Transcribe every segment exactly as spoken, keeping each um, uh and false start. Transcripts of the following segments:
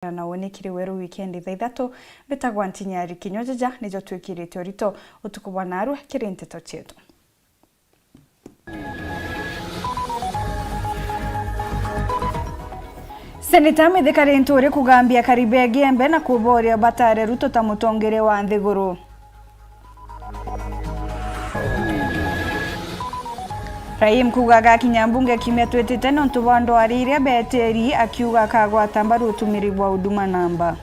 Na uuni kiri weru wikendi thaa ithatu, mbitagwa Ntinyari Kinyojeja, nijo twikirite urito utuku bwa narua kiri nteto cietu. Seneta Mithika Linturi kugambia akari ba Igembe na kuboria batare Ruto ta mutongeria wa nthiguru. Rahim kuuga agakinya mbunge kiumia twitite niuntu bwa ndwari iria beetiri, akiuga akagwata mbaru utumiri bwa Huduma Namba.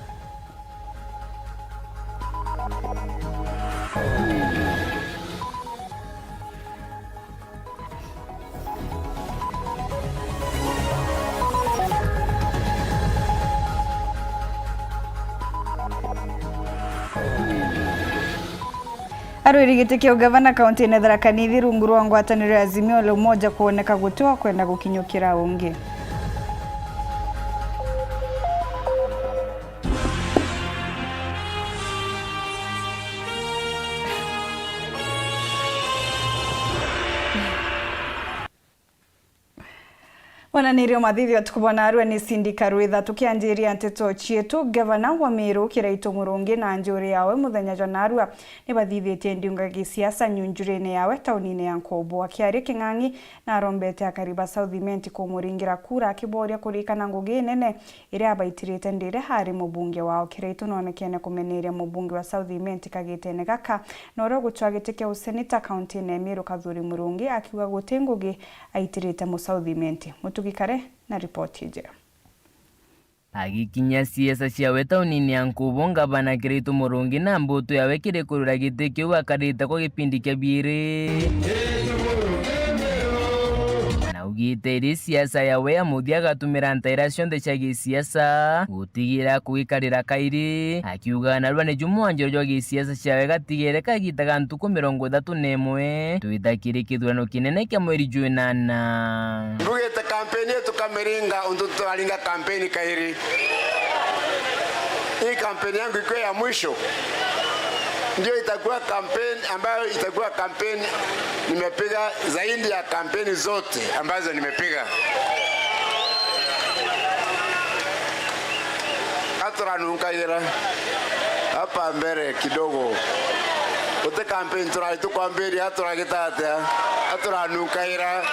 Arwiri giti kia ugavana kaunti-ini ya Tharaka Nithi rungu rwa ngwataniro ya Azimio la Umoja kwoneka guti wa kwenda gukinyukira ungi. Mwananirio mathithio utuku bwa narua ni Cindy Karwitha. Tukianjiria nteto cietu, gavana wa Meru Kiraitu Murungi na njuri yawe muthenya jwa narua nibathithitie ndiunga gisiasa nyunjurine yawe taunine ya Nkubu. Akiaria King'ang'i, narombete akari ba South Imenti kumuringira kura, akiboria kurikana ngugi nene iria abaitirite ndiri ari mubunge wao. Kiraitu noonekene kumeneria mubunge wa South Imenti kagitene gaka, na uria ugucwa giti kia useneta kaunti-ini ya Meru Kathuri Murungi, akiuga guti ngugi aitirite mu South Imenti. Mutugi Kare na ripoti iji. Agikinyia siasa ciawe taunini ya Nkubu, ngavana Kiraitu Murungi na mbutu yawe kiri kurura giti kiu akarite kwa gipindi kia biiri. Na augite iri siasa yawe ya muthia agatumira ntaira cionthe cia gisiasa gutigira kugikarira kairi, akiuga narua ni ju mwanjiro jwa gisiasa ciawe gatigere kagita ga ntuku mirongo ithatu na imwe twita kiri kithurano kinene kia mweri jwa inana. Mbugite kampeni yetu tukamiringa untu twaringa kampeni kairi. Hii kampeni yangu ikiwa ya mwisho, ndio itakuwa kampeni ambayo itakuwa kampeni nimepiga zaidi ya kampeni zote ambazo nimepiga. Aturanunkagira hapa mbere kidogo. Uti kampeni turari tukwambiria, aturagita atia? Aturanunkagira.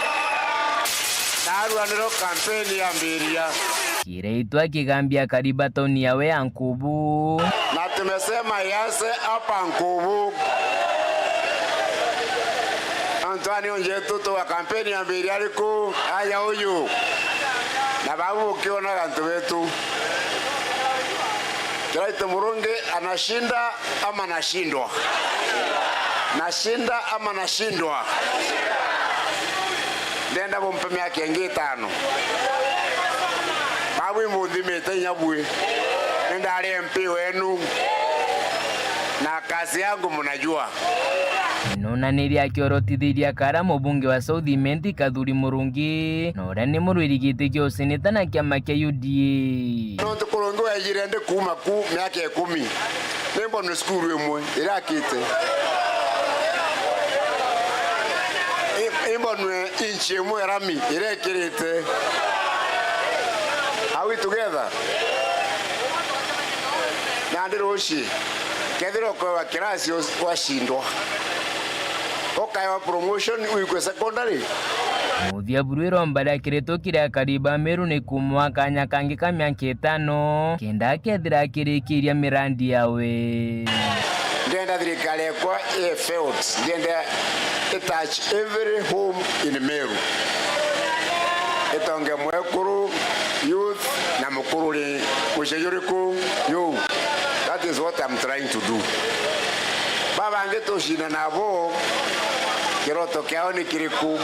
Narua niro kampeni yambiria. Kiraitu akigambia akari ba tauni yawe ya Nkubu. Na tumesema ianze hapa Nkubu. Antu aa ni unjetu tuga kampeni yambiria riku? Aja uyu. Na bau ukionaga antu betu. Kiraitu Murungi anashinda ama nashindwa? Nashinda ama nashindwa? Ndenda mumpe miaka ingi itano. Babu imunthimite inya bui. Nindari M P wenu. Na kazi yangu mnajua. Nonanirie akiorotithiria kara mubunge wa South Imenti Kathuri Murungi, na uria ni murwiri giti kia useneta na kiama kia U D A. Nontu Kurungi waijire ndi kuuma ku miaka ikumi. Nimbonwe cukuru imwe irakite. I-, imbonwe inchi imwe ya rami irekirite. Are we together? Nandi rucii, kethira ukoewa kirasi us-, wacindwa, ukaewa promotion wikwe secondary. Muthia buru iromba ria Kiraitu kiri akari ba Meru ni kumwa kanya kangi ka miaka itano, kenda akethira akirikiria mirandi yawe. Ndenda thirikari yakwa i felt, ndenda i touch every home in Meru. Itonge mwekuru, youth, na mukuru ri mucii juriku? Juu. That is what I'm trying to do. Babangi tucina nabo, kiroto kiao ni kiriku?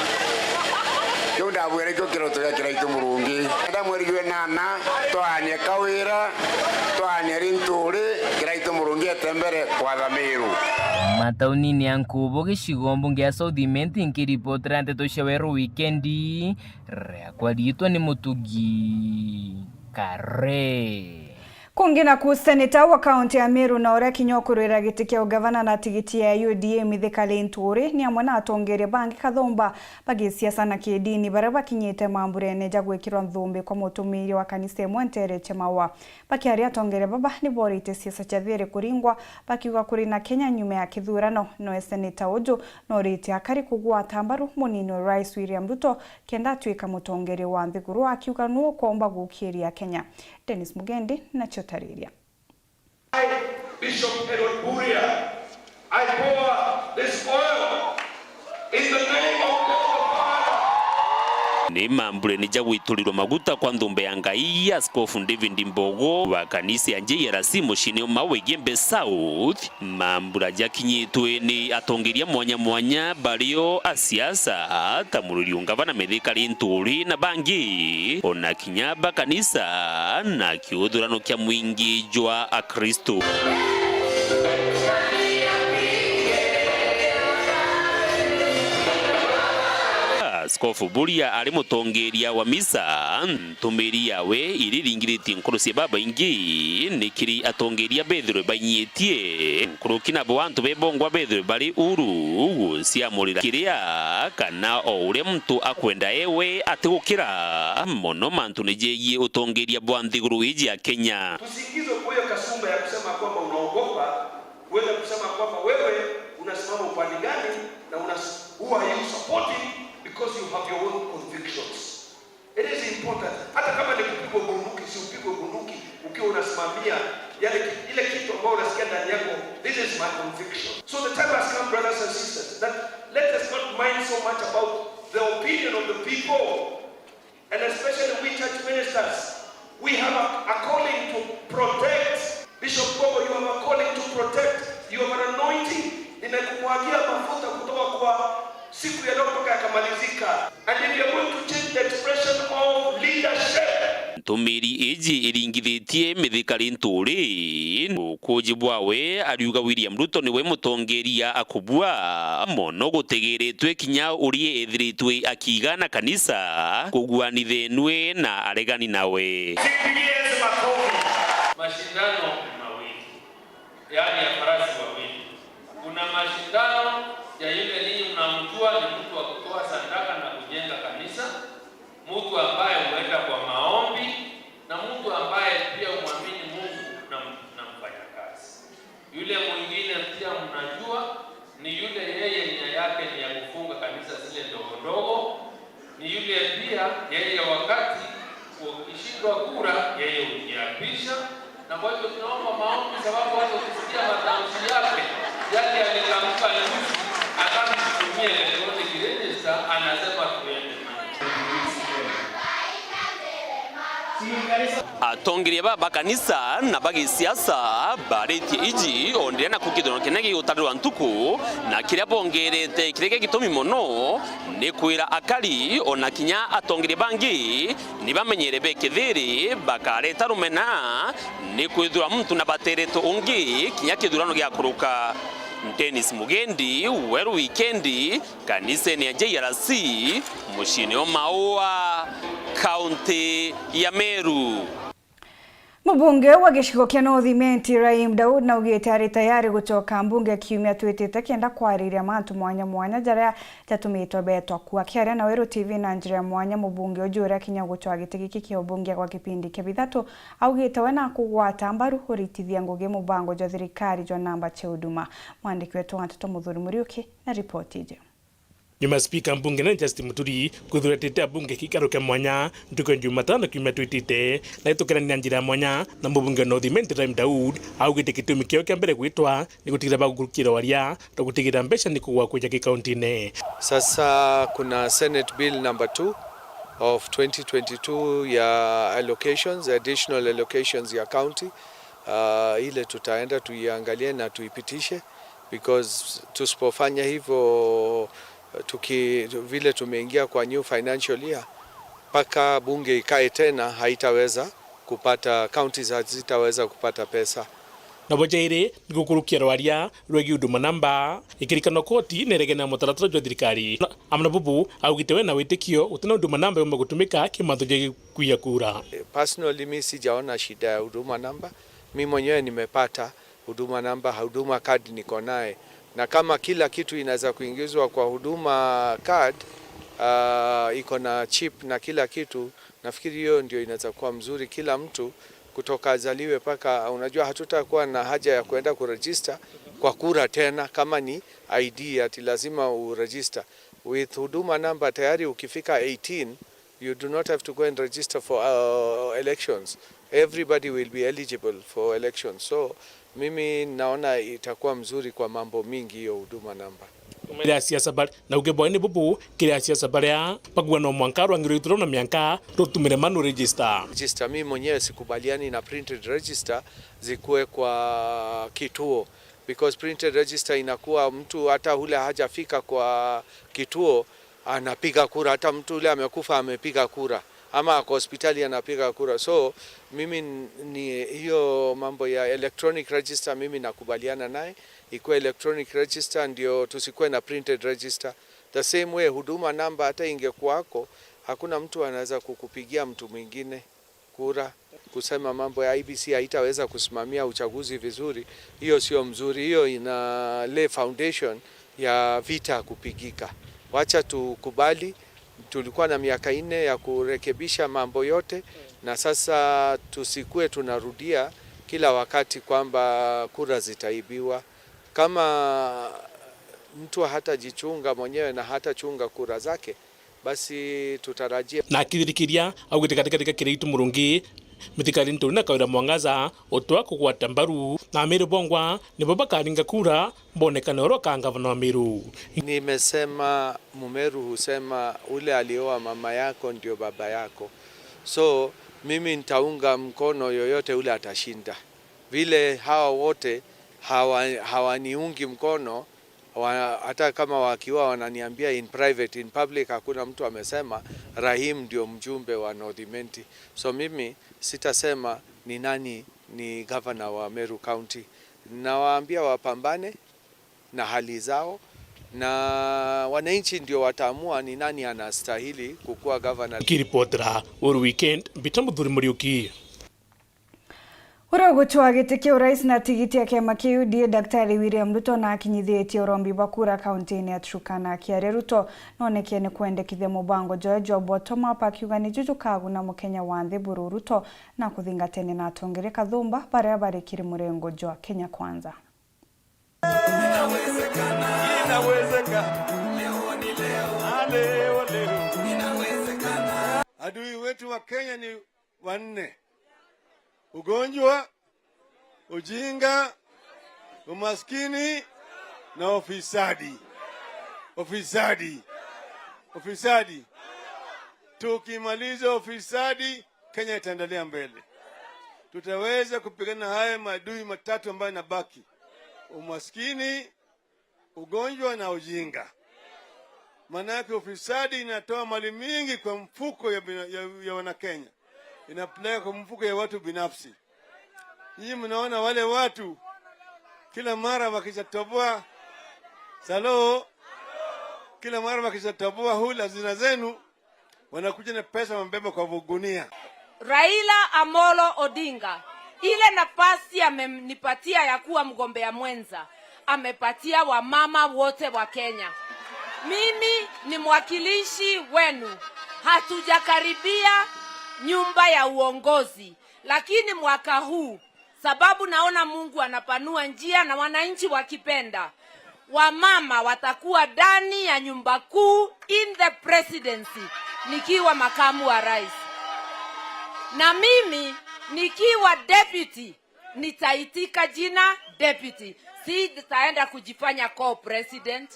Kiu ndabwire kio kiroto gia Kiraitu Murungi. Enda mweri jwa inana, twaanie kawira, twaanie rintu ri Kiraitu Murungi ete mbere kwatha Meru. Mataunini ya Nkubu, gicigo mbunge ya South Imenti, nkiripotera nteto cia weru wikendi, riakwa riitwa ni Mutugi Kare. Kungi naku, seneta wa kaunti ya Meru na uria kinya ukurwira giti kia ugavana na tigiti ya U D A Mithika Linturi, ni amwe na atongeria bangi kathumba ba gisiasa na kidini, baria bakinyite mamburene ja gwikirwa nthumbi kwa mutumiria wa kanisa imwe ntere cia Maua. Bakiaria, atongeria baba ni borite siasa cia thiiri kuringwa, bakiuga kuri na Kenya nyuma ya kithurano. Noe seneta uju norite akari kugwata mbaru munini wa Rais William Ruto kenda atuika mutongeria wa nthiguru, akiuga nu ukomba gukiria Kenya. Dennis Mugendi nacio tariria. I, Bishop Herod Buria, I pour this oil in the name of God the Father. Ni mamburene ja gwiturirwa maguta kwa nthumbe ya Ngai, Askofu David Mbogo wa kanisa ya J R C muciini umwe wa Igembe South. Mambura jakinyitwe ni atongeria mwanya mwanya, bario a siasa ta muriri ungavana Mithika Linturi na bangi, ona kinya ba kanisa na kiuthurano kia mwingi jwa Akristu. Askofu Buria ari mutongeria wa misa, ntumiri yawe iriringiritie nkoro cia babaingi ni kiri atongeria bethirwe bainyitie nkuruki nabo antu bebongwa bethirwe bari uru guciamurira kiria kana o uria muntu akwenda ewe atigukira mono mantune jegie utongeria bwa nthiguru iji ya Kenya. Tusiingizwe kwa hiyo kasumba ya kusema kwamba unaogopa, uende kusema kwamba wewe unasimama upande gani na una, who are you supporting because you have your own convictions. It is important. Hata kama ni kupigwa bunduki, si upigwe bunduki ukiwa unasimamia yale ki-, ile kitu ambayo unasikia ndani yako, "This is my conviction." So the time has come, brothers and sisters, that let us not mind so much about the opinion of the people. And especially we church ministers, we have a, a calling to protect. Bishop Bobo, you have a calling to protect. You have an anointing. Nimekumwagia mafuta kutoka kwa siku ya leo mpaka yakamalizika. And if you're going to change the expression of leadership, ntumiri iji iringithitie Mithika Linturi. Ukuji bwawe, ariuga William Ruto niwe mutongeria akubua mono, gutigiritwe kinya uria ethiritwe akiiga na kanisa kuguanithenue na aregani nawe. Mashindano ni mawili, yaani ya farasi wawili. Kuna mashindano ya yule ninyi mnamjua ni mtu wa kutoa sadaka na kujenga kanisa, mtu ambaye huenda kwa maombi, na mtu ambaye pia humwamini Mungu na, na mfanyakazi. Yule mwingine pia mnajua ni yule yeye nia yake ni ya kufunga kanisa zile ndogo ndogo, ni yule pia yeye wakati ukishindwa kura, yeye hujiapisha, na kwa hivyo tunaomba maombi, sababu hata ukisikia matamshi yake, yale alitamka juzi, akati kutumia electronic register, anasema tuende. Atongeria ba, ba kanisa na ba gisiasa baritie iji o ndiria naku kithurano kinene gigutarirwa ntuku, na kiria bongerete kiria gia gitumi mono ni kwira akari ona kinya atongeria bangi ni bamenyere be kithiri bakareta rumena ni kwithirwa muntu na bateretwe ungi kinya kithurano giakuruka. Dennis Mugendi, Weru Wikendi, kanisene ya J R C, muciine o Maua, kaunti ya Meru. Mubunge wa gicigo kia North Imenti, Rahim Daud, naugite ari tayari gucoka mbunge kiumia twitite kenda kwariria mantu mwanya mwanya jaria jatumitwe betwa ku. Akiaria na Weru T V na njira ya mwanya, mubunge uju uria kinya gucwa giti giki kia ubunge gwa kipindi kia bithatu, augite we nakugwata mbaru uritithia ngugi mubango jwa thirikari jwa namba cia Huduma. Mwandiki wetu wa nteto Muthuri Muriuki na ripoti iji. Nyuma ya spika mbunge nene Justin Muturi kwithuratite abunge kikaro kia mwanya ntuku ya Jumatano kiumia twitite, na itukirania na njira ya mwanya na mubunge wa North Imenti Rahim Daud, augite gitumi kiao kia mbere gwitwa ni gutigira bagukirwa waria na gutigira mbeca ni kugwa kuja gikaunti-ini. Sasa kuna Senate Bill number two of twenty twenty-two ya allocations, additional allocations ya county. Ah, ile tutaenda tuiangalie na tuipitishe, because tusipofanya hivyo, tuki-, vile tumeingia kwa new financial year, mpaka bunge ikae tena, haitaweza kupata, counties hazitaweza kupata pesa. Nabo jairi ni gukurukia rwaria rwegii huduma namba, ikirikano koti neregene na mutaratara jwa thirikari. Amwe na bubu augite we na witikio gutina huduma namba yumba gutumika kimantu ja gikuia kura. Personally, mi sijaona shida ya huduma namba. Mi mwenyewe nimepata huduma namba, huduma card niko naye, na kama kila kitu inaweza kuingizwa kwa huduma card, ah, iko na chip na kila kitu, nafikiri hiyo ndio inaweza kuwa mzuri. Kila mtu kutoka azaliwe paka, unajua, hatutakuwa na haja ya kuenda kuregister kwa kura tena kama ni I D ati lazima uregister. With huduma namba tayari ukifika eighteen, you do not have to go and register for, uh, elections. Everybody will be eligible for elections. So, mimi naona itakuwa mzuri kwa mambo mingi hiyo huduma namba. Kiria siasa bari, na uge bwaini bubu, kiria siasa baria bagua no mwanka rwang'iro ituro na mianka rutumire manu register. Register, mimi mwenyewe sikubaliani na printed register zikuwe kwa kituo, because printed register inakuwa mtu hata ule hajafika kwa kituo anapiga kura, hata mtu ule amekufa amepiga kura, ama ako hospitali anapiga kura. So mimi n-, ni hiyo mambo ya electronic register, mimi nakubaliana naye, ikuwe electronic register ndio tusikuwe na printed register. The same way huduma namba hata ingekuwako, hakuna mtu anaweza kukupigia mtu mwingine kura, kusema mambo ya I B C haitaweza kusimamia uchaguzi vizuri. Hiyo sio mzuri, hiyo ina lay foundation ya vita kupigika. Wacha tukubali, tulikuwa na miaka nne ya kurekebisha mambo yote, na sasa tusikue tunarudia kila wakati kwamba kura zitaibiwa. Kama mtu hatajichunga mwenyewe na hatachunga kura zake, basi tutarajie. Na akithirikiria, augite katika thika kiria itu murungi, mitikari nturi na Kawira Mwangaza, utwa kugwata mbaru, na Amiru bongwa nibo bakaringa kura, bonekane oro ka ngavana wa Meru. Nimesema, Mumeru husema, "Ule alioa mama yako ndio baba yako." So, mimi nitaunga mkono yoyote ule atashinda. Vile hawa wote hawa-, hawaniungi mkono, wa-, hata kama wakiwa wananiambia in private, in public hakuna mtu amesema Rahim ndio mjumbe wa North Imenti. So mimi sitasema ni nani ni governor wa Meru County. Nawaambia wapambane na hali zao, na wananchi ndio wataamua ni nani anastahili kukua governor. Nikiripotera Uru Weekend, Mbita Muthuri Muriuki. Uria ugucwaa giti kia urais na tigiti ya kiama kia U D A, Daktari William Ruto, na akinyithitie urombi bwa kura kaunti-ini ya Turkana. Akiaria, Ruto nonekie ni kwendekithia mubango jwae jwa bottom up, akiuga ni juju kaguna Mukenya wa nthi buru. Ruto na kuthingatene na atongeria kathumba baria bari kiri murengo jwa Kenya Kwanza. Inawezekana. Leo ni leo. Ah, leo, leo. Inawezekana. Adui wetu wa Kenya ni wanne: ugonjwa, ujinga, umaskini na ufisadi. Ufisadi. Ufisadi. Tukimaliza ufisadi, Kenya itaendelea mbele. Tutaweza kupigana haya maadui matatu ambayo yanabaki: umaskini, ugonjwa na ujinga. Maanake ufisadi inatoa mali mingi kwa mfuko ya bina-, ya, ya Wanakenya, inapeleka kwa mfuko ya watu binafsi. Nyinyi mnaona wale watu kila mara wakishatoboa salo, kila mara wakishatoboa hula hazina zenu, wanakuja na pesa wamebeba kwa gunia. Raila Amolo Odinga, ile nafasi amenipatia ya kuwa mgombea mwenza, amepatia wamama wote wa Kenya. Mimi ni mwakilishi wenu. Hatujakaribia nyumba ya uongozi, lakini mwaka huu, sababu naona Mungu anapanua njia na wananchi wakipenda, wamama watakuwa ndani ya nyumba kuu in the presidency nikiwa makamu wa rais. Na mimi nikiwa deputy, nitaitika jina deputy. Sitaenda kujifanya co-president.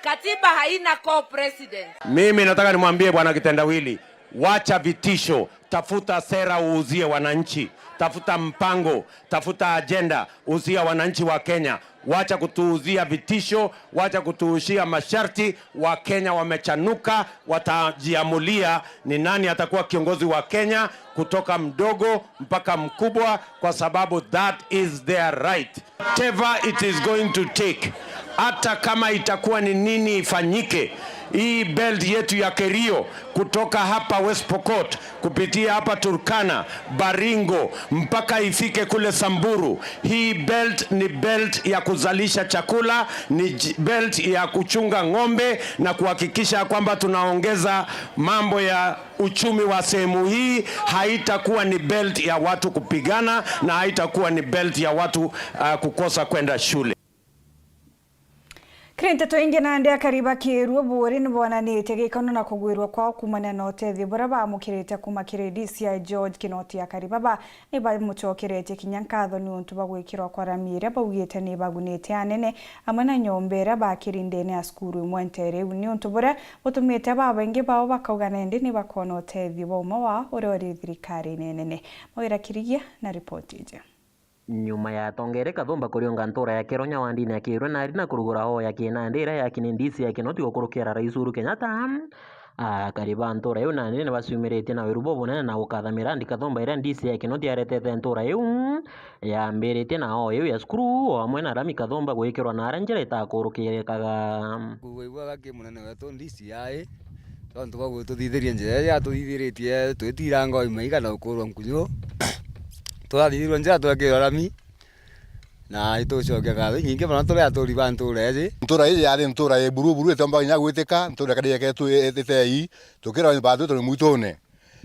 Katiba haina co-president. Mimi nataka nimwambie Bwana Kitendawili, Wacha vitisho, tafuta sera uuzie wananchi, tafuta mpango, tafuta ajenda, uzia wananchi wa Kenya. Wacha kutuuzia vitisho, wacha kutuushia masharti. Wakenya wamechanuka, watajiamulia ni nani atakuwa kiongozi wa Kenya, kutoka mdogo mpaka mkubwa, kwa sababu that is their right. Whatever it is going to take, hata kama itakuwa ni nini ifanyike, hii belt yetu ya Kerio kutoka hapa West Pokot kupitia hapa Turkana, Baringo, mpaka ifike kule Samburu. Hii belt ni belt ya kuzalisha chakula, ni j-, belt ya kuchunga ng'ombe na kuhakikisha kwamba tunaongeza mambo ya uchumi wa sehemu hii. Haitakuwa ni belt ya watu kupigana na haitakuwa ni belt ya watu, uh, kukosa kwenda shule. Kiri nteto ingi, nandi akari ba Kiiru Buuri ni boonanitie gikeno na kugwirua kwao kuumania na utethio buria baamukirite kuuma kiri D C I George Kinoti. Akari baba ni bamucokeretie kinya nkatho niuntu bwa gwikirwa kwa rami iria baugite ni ibagunite anene, amwe na nyomba iria bakiri ndene ya cukuru imwe nteere iu, niuntu buria butumite babaingi bao bakauga nandi ni bakoona utethio bwa umwe wao uria uri thirikarine nene. Mawira Kirigia na ripoti iji. Nyuma ya atongeria Kathumba kuriunga ntuura ya Kironya wandine ya Kiirwe nari na kurugura hoo ya kinandi iria yaaki ni D C ya Kinoti gukurukira Rais Uhuru Kenyatta, akari ba ntuura iu nandi ni baciumiritie na wiru bubunene na gukatha mirandi Kathumba iria D C ya Kinoti aretete ntuura iu, yambiritie na hoo iu ya cukuru, o amwe na rami Kathumba gwikirwa na aria njira itakurukirikaga. Kuigua ibwega ki munene wetu D C I, tontu bwa gututhithiria njira iria atuthithiritie, twitiranga o imaiga na gukurwa nkunyu. Twathithirua njira twekirwa rami, na itucokia ngatho inyingi mono turi aturi ba ntuura iji. Ntuura iji yari ntuura i buru buru, itiumba kinya gwitika, ntuura ikari yeketwe i-, i-, itei, tukirwa ni bantu turi mwitune.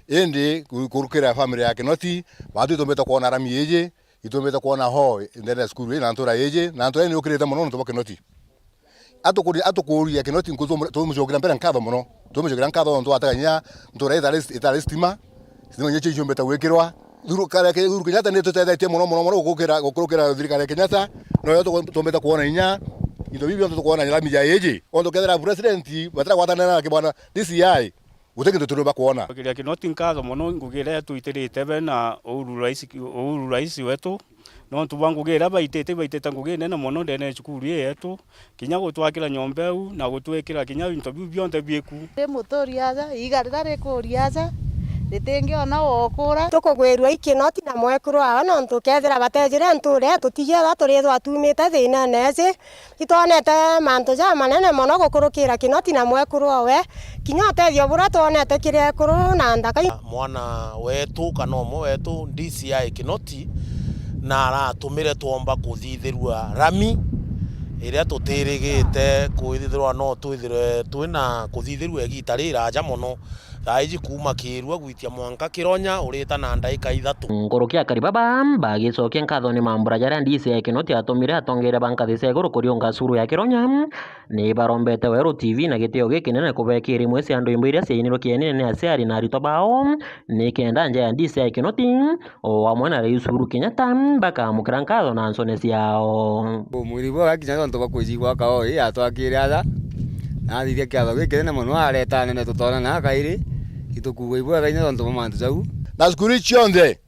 Indi ku-, kurukira family ya Kinoti, bantu itumbite kwona rami iji, itumbite kwona hoo ndene ya cukuru iji na ntuura iji, na ntuura iji ni yukirite mono nontu bwa Kinoti. Atukuri-, atukuria Kinoti nku tumu-, tumucokera mbere nkatho mono. Tumucokera nkatho nontu atagania ntuura itari, itari stima, stima inya cio ciumbite gwikirwa. Thirikari ya Uhuru Kenyatta ni itutethetie mono, mono, mono gukira, gukurukira thirikari ya Kenyatta, noyo tuku-, tumbite kwona inya into bibi bionthe tukwona rami ja iji. Ontu kethira president batira gwatanira na kibwana D C I, guti kintu turiumba kwona. Ngugiria Kinoti nkatho mono, ngugi iria etwitirite be na Uhuru Rais, Uhuru Rais wetu, nontu bwa ngugi iria baitite, baitite ngugi nene mono ndene ya cukuru ii yetu, kinya gutwakira nyomba iu na gutwikira kinya into biu bionthe biku. Ri muturi aja, iiga riria rikuri aja, ritingiona wokura. Tukugwirua i Kinoti na mwekuru wao, nontu kethira batejire ntuura ii, tutigiaga turithwa tumite thiinene iji. Itwonete mantu jamanene mono gukurukira Kinoti na mwekuru owe, kinya utethio buria twonete kiri ekuru na nthaka. Mwana wetu kana umwe wetu D C I Kinoti na aratumire twomba kuthithirua rami iria tutirigite kwithirwa no twithirwe twina kuthithirua igiita riraja mono. Thaa iji kuuma Kiirua gwitia mwanka Kironya urita na ndaika ithatu. Nkuruki akari baba bagicokia nkatho ni mambura jaria D C ya Kinoti atumire atongeria ba nkathi cia iguru kuriunga cukuru ya Kironya, ni barombete Weru T V na gitio gikinene kubekira imwe cia ndwimbo iria ciainirwe kienine ni aciari na aritwa bao, nikenda nja ya D C ya Kinoti o amwe na Rais Uhuru Kenyatta bakamukira nkatho na ncone ciao. Umwiri bwega kinya tontu bwa kwijigua kao ii atwakire aja, na athithia kiatho gikinene mono, areta anene tutonana kairi, itukugua ibwega kinya tontu bwa mantu jau. Na cukuru ii cionthe,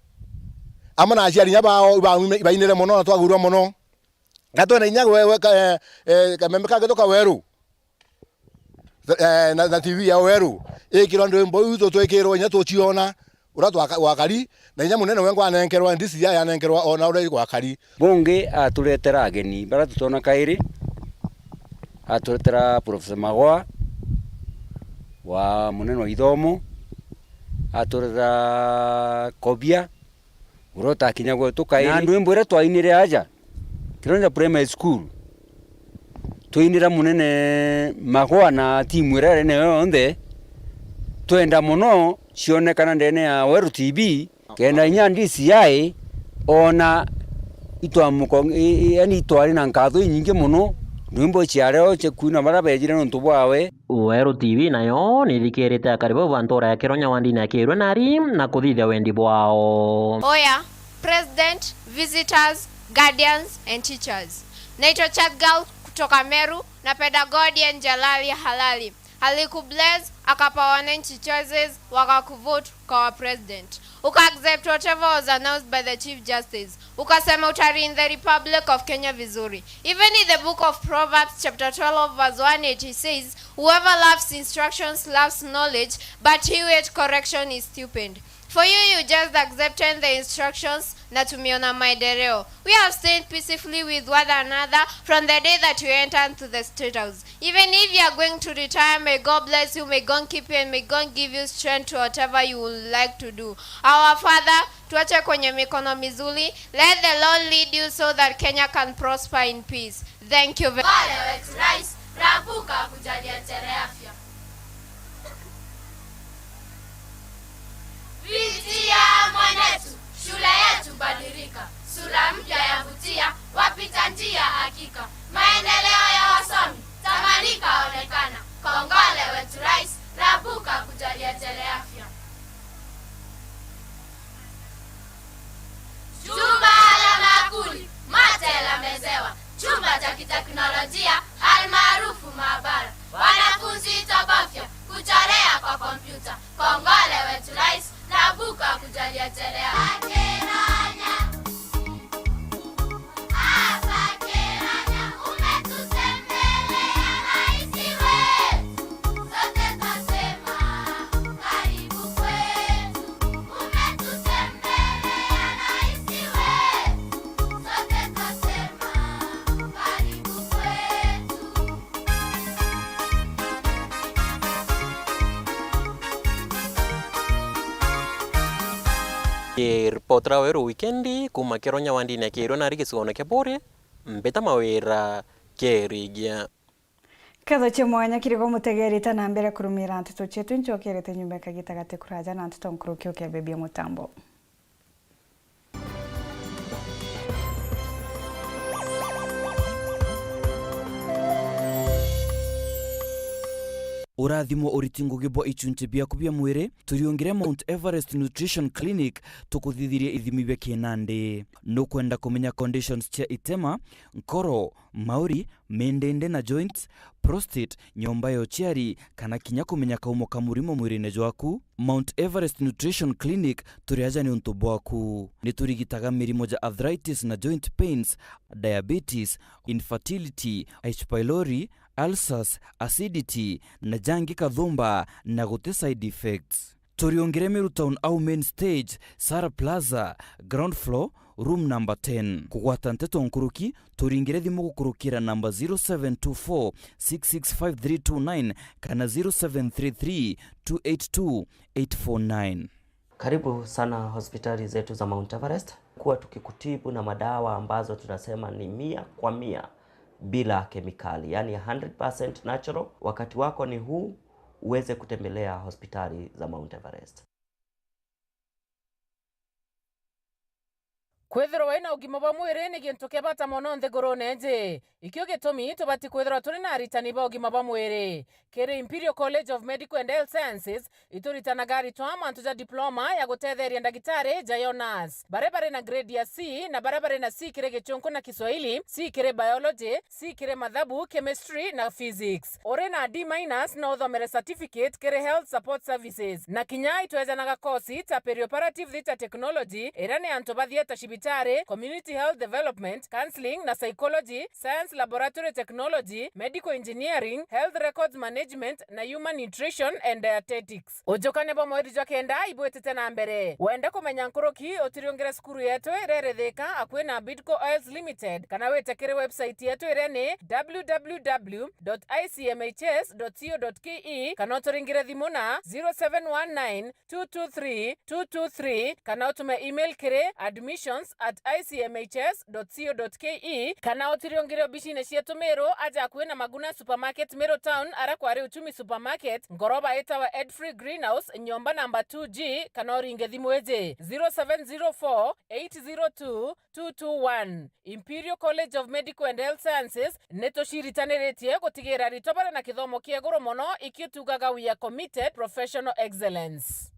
amwe na aciari inya bao, iba-, ibainire mono na twagurua mono. Na twena inya we-, we-, ka-, eh, eh, kameme kangĩ tũka Weru. Eh, na, na T V ya Weru. Ĩkĩrwa ndwĩmbo iu tũtwĩkĩrwo inya tũciona. Ũrĩa twaka-, gwakari, na inya mũnene wengwa anenkerwa, D C I anenkerwa ona ũrĩa gwakari. Bungi aturetera ageni, bara tũtona kaĩrĩ, aturetera Professor Magoa, wa mũnene wa ithomo, aturetera Kobia, ũrĩa ũtakinya gwetu kaĩrĩ. Na ndwĩmbo ĩrĩa twainire aja, Kironja Primary School, twainira munene Magoa na timu iria ari nayo yonthe, twenda muno cionekana ndene ya Weru T V, kenda inya D C I ona itwamuko-, i-, i-, yani itwari na nkatho inyingi muno, ndwimbo ciareo cia kwina baria bejire nontu bwawe. Weru T V nayo nithikirite akari bau ba ntura ya Kironya wandini ya Kirwe nari na kuthithia wendi bwao. Oya, President, visitors, guardians and teachers. Naitwa Chat Girl kutoka Meru, napenda God and Jalali Halali. Alikubless, akapa wananchi choices, wakakuvote ukawa president. Uka accept whatever was announced by the Chief Justice. Ukasema utari in the Republic of Kenya vizuri. Even in the book of Proverbs chapter twelve verse one eight, it says, "Whoever loves instructions loves knowledge, but he who hates correction is stupid." For you, you just accepted the instructions na tumeona maendeleo. We have stayed peacefully with one another from the day that you entered to the State House. Even if you are going to retire, may God bless you, may God keep you, and may God give you strength to whatever you would like to do. Our Father, tuache kwenye mikono mizuri. Let the Lord lead you so that Kenya can prosper in peace. Thank you very Ole wetu Rais, rabuka kujalia tere afya. Pitia mwanetu, shule yetu badilika, sura mpya yavutia, wapita njia hakika, maendeleo ya wasomi, tamanika onekana, kongole wetu Rais, rabuka kujalia tere afya. Jumba la maakuli, mate la mezewa, chumba cha kiteknolojia, almaarufu maabara. Wanafunzi itobofya, kuchorea kwa kompyuta. Kongole wetu Rais, rabuka kujalia tere afya. Hapa Kiranya umetutembelea rais wetu, sote twasema karibu kwetu. Umetutembelea rais wetu, sote twasema karibu kwetu. Ii ripoti ra weru wikendi kuuma Kironya wandini ya Kiirwe nari gicigoone kia Buuri, Mbita Mawira, Kirigia. Nkatho cia mwanya kiri gwe mutegeerite na mbere kurumira nteto cietu. Ncokerete nyumba ya kagita gati kuraja na nteto nkuruki ukebebia mutambo. Urathimo uriti ngugi bwa ichunchi biaku bia mwiri, turiungire Mount Everest Nutrition Clinic, tukuthithirie ithimi bia kinandi. Nukwenda kumenya conditions cia itema, nkoro, mauri, mindindi na joints, prostate, nyomba ya uciari, kana kinya kumenya kaumo ka murimo mwirine jwaku? Mount Everest Nutrition Clinic turi aja niuntu bwaku. Ni turigitaga mirimo ja arthritis na joint pains, diabetes, infertility, H. pylori, ulcers, acidity, na jangi kathumba, na guti side effects. Turiungire Meru Town au main stage, Sara Plaza, ground floor, room number ten. Kugwata nteto nkuruki, turingire thimu gukurukira namba zero seven two four six six five three two nine kana zero seven three three two eight two eight four nine. Karibu sana hospitali zetu za Mount Everest. Kuwa tukikutibu na madawa ambazo tunasema ni mia kwa mia bila kemikali, yani hundred percent natural. Wakati wako ni huu, uweze kutembelea hospitali za Mount Everest. Kwithirwa wina ugima bwa mwiri ni gintu kia bata mono nthiguruune iji. Ikio gitumi tubati kwithirwa turi na aritani ba ugima bwa mwiri. Kiri Imperial College of Medical and Health Sciences, ituritanaga aritwa mantu ja diploma ya gutetheria ndagitari jayo nurse, baria bari na grade ya C na baria bari na C kiri Gichunku na Kiswahili, C kiri biology, C kiri mathabu, chemistry na physics. Uri na D minus no uthomere certificate kiri health support services. Na kinya itwejanaga kosi ta perioperative theatre technology, iria ni antu ba theatre cibitari, community health development, counselling na psychology, science laboratory technology, medical engineering, health records management na human nutrition and dietetics. Ujukania bwa mweri jwa kenda ibwitite na mbere. Wenda kumenya nkuruki, utiriungire cukuru yetu iria iri Thika, akui na Bidco Oils Limited, kana wite kiri website yetu iria ni w w w dot i c m h s dot co dot k e, kana uturingire thimu na zero seven one nine two two three two two three, kana utume email kiri admissions at i c m h s dot co dot k e, kana utiriungire obicine cietu Meru aja akui na Maguna Supermarket Meru Town, ara kwari Uchumi Supermarket, ngoroba itawa Edfrey Greenhouse, nyomba namba two G, kana uringe thimu iji zero seven zero four eight zero two two two one. Imperial College of Medical and Health Sciences, ni tuciritaniritie gutigira aritwa bari na kithomo kia iguru mono, ikio tugaga we are committed professional excellence.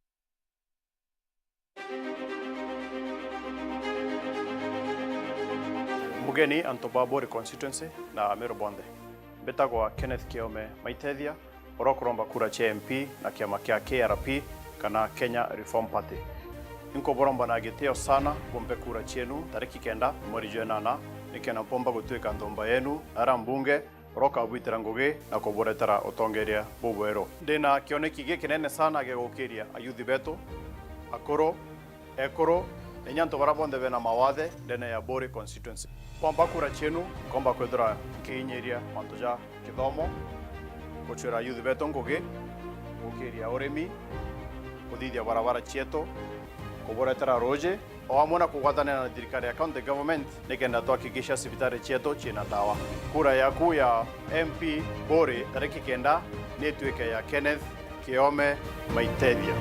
Mugeni antu ba Buuri constituency na Meru bonthe. Mbitagwa Kenneth Kiome Maitethia, uria ukuromba kura cia M P na kiama kia K R P kana Kenya Reform Party. Inkuburomba na gitio sana bumpe kura cienu tariki kenda mweri jwa enana, nikenda mpomba gutuika nthumba yenu na aria mbunge uria ukabwitira ngugi na kuburetera utongeria bubweru. Ndina kioneki gikinene sana gia gukiria ayuthi betu, akuru, ekuru, na inya antu baria bonthe bena mawathe ndene ya Buri constituency. Kwamba kura cienu, nkomba kwithirwa nkiinyiria mantu ja kithomo, gucwira ayuthi betu ngugi, gukiria urimi, kuthithia barabara cietu, kuburetera ruuji, o amwe na kugwatanira na thirikari ya county government nikenda twahakikisha cibitari cietu ciina ndawa. Kura yaku ya M P Buri tariki kenda ni ituike ya Kenneth Kiome Maitethia.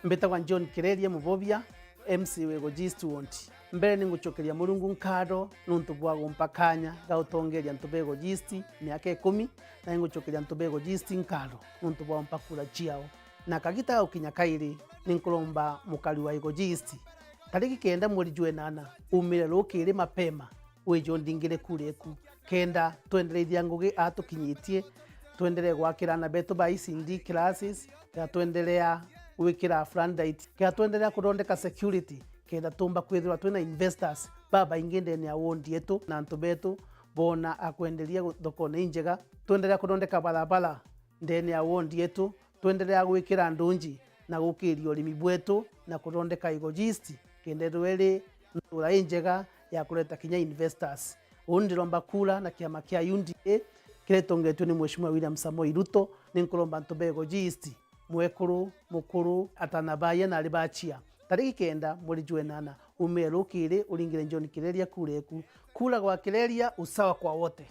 Mbitagwa John Kireria Mubobia, M C wa Igoji East Ward. Mbere ni ngucokeria Murungu nkatho nuntu bwa gumpa kanya ga utongeria antu ba Igoji East miaka ikumi, na ni ngucokeria antu ba Igoji East nkatho nuntu bwa gumpa kura ciao. Na kagita ga gukinya kairi, ni nkuromba mukari wa Igoji East, tariki kenda mweri jwa enana, umire rukiri mapema, wije undingire kura eku, kenda twendereithia ngugi aa tukinyitie, twenderee gwakira aana betu ba E C D classes, kenda twenderea gwikira floodlight, kenda twenderea kuthondeka security, kenda tuumba kwithirwa twina investors babaingi ndene ya ward yetu, na antu betu boona a kwenderia gu-, thokone injega, twenderea kuthondeka barabara ndene ya ward yetu, twenderea gwikira ndunji na gukiria urimi bwetu na kuthondeka Igoji East, kenda ithirwa iri ntura injega ya kureta kinya investors. Uu ndiromba kura na kiama kia U D A kiria gitongetue ni Mheshimiwa William Samoei Ruto, ni nkuromba antu ba Igoji East, mwekuru, mukuru, atana baaya na ari ba chia, tariki kenda mweri jwa enana, umire rukiri uringire John Kireria kura eku. Kura kwa Kireria, usawa kwa wote.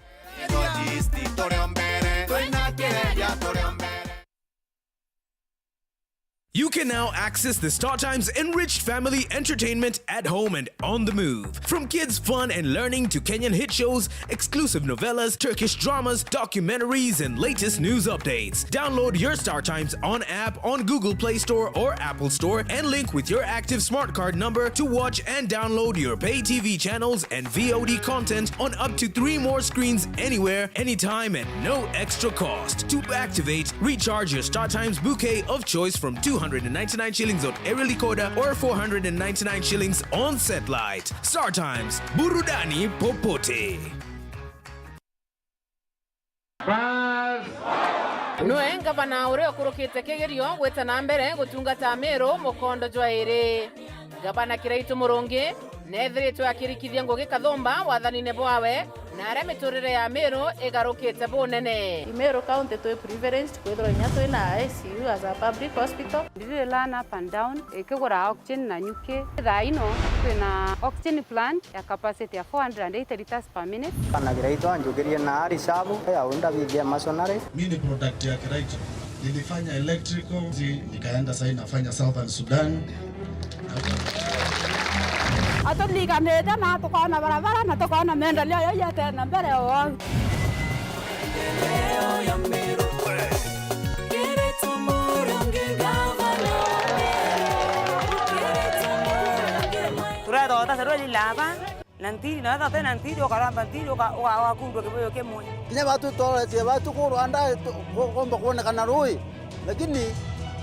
You can now access the StarTimes enriched family entertainment at home and on the move. From kids' fun and learning to Kenyan hit shows, exclusive novellas, Turkish dramas, documentaries, and latest news updates. Download your StarTimes on app on Google Play Store or Apple Store and link with your active smart card number to watch and download your pay T V channels and V O D content on up to three more screens anywhere, anytime, at no extra cost. To activate, recharge your StarTimes bouquet of choice from two hundred and ninety-nine shillings on Aerial Decoder or four hundred and ninety-nine shillings on Satellite. StarTimes, burudani popote. Nwe ngavana uria ukurukite kigerio gwita na mbere gutungata Amiru mukondo jwa iri. Ngavana Kiraitu Murungi neethiritwe akirikithia ngugi kathumba wathanine bwawe, na aria miturire ya Amiru igarukite bunene. Meru County twi privileged kwithirwa inya twina I C U as a public hospital. Ndiri learn up and down ikigura oxygen na nyuki. Thaa ino twina oxygen plant ya capacity ya four hundred and eighty liters per minute. Bana Kiraitu anjukirie na ari shabu ya unda bigia masonary. Mi ni product ya Kiraitu. Nilifanya electrical, zi-, nikaenda sasa nafanya Southern Sudan. Aturiganite na tukona barabara na tukona maendeleo yaiete na mbere o au. Turetha utasarua lilaba. Na ntiri, na wethira utina ntiri, ukaramba ntiri, uka-, uka-, ugakundwa kibuyu kimwe. Kinya batu tworetie batu ku Rwanda, tu-, ku-, kumba kwonekana rui, lakini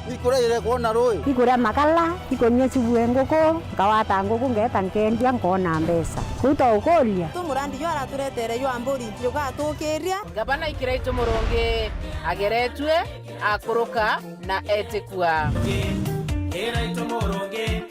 ni kuria irekwona rui. Ikuria makara, ikunyua cubu e nguku, nkawata nguku, ngeeta nkendia, nkona mbeca. Kuu twaukuria. Tu murandi jwa araturetere jwa mburi, jugatukiria. Ngavana Kiraitu Murungi ageretue, akuruka na etikua. Kiraitu Murungi.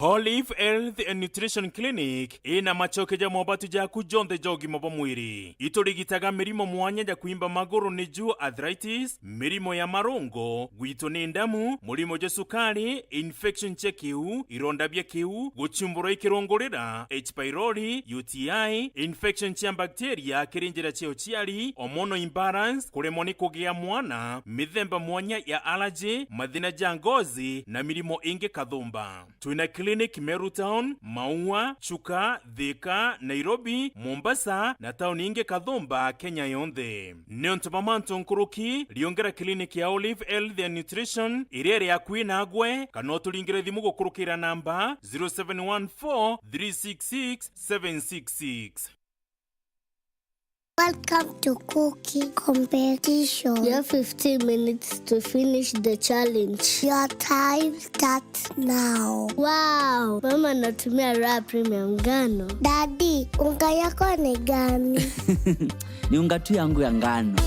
Olive Health and Nutrition Clinic ina macoke ja mobatu jaku jonthe ja ugima bwa mwiri. Iturigitaga mirimo mwanya ja kwimba maguru niju arthritis, mirimo ya marungo, gwitwo ni ndamu, murimo jwa sukari, infection cia kiu, ironda bia kiu, guchumbura ikirungurira, H pylori, U T I, infection cia bacteria kiri njira cia uciari, hormonal imbalance, kuremwa ni kugia mwana, mithemba mwanya ya allergy, mathina ja ngozi, na mirimo ingi kathumba. Twina clinic Clinic Meru Town, Maua, Chuka, Thika, Nairobi, Mombasa na tauni ingi kathumba Kenya yonthe. Niuntu bwa mantu nkuruki, riongera clinic ya Olive Health and Nutrition iria iri akui nagwe, kana uturingire thimu gukurukira namba zero seven one four three six six seven six six. Welcome to cooking competition. You have fifteen minutes to finish the challenge. Your time starts now. Wow! Mama anatumia Raha Premium ngano. Daddy, unga yako ni gani? Ni unga tu yangu ya ngano.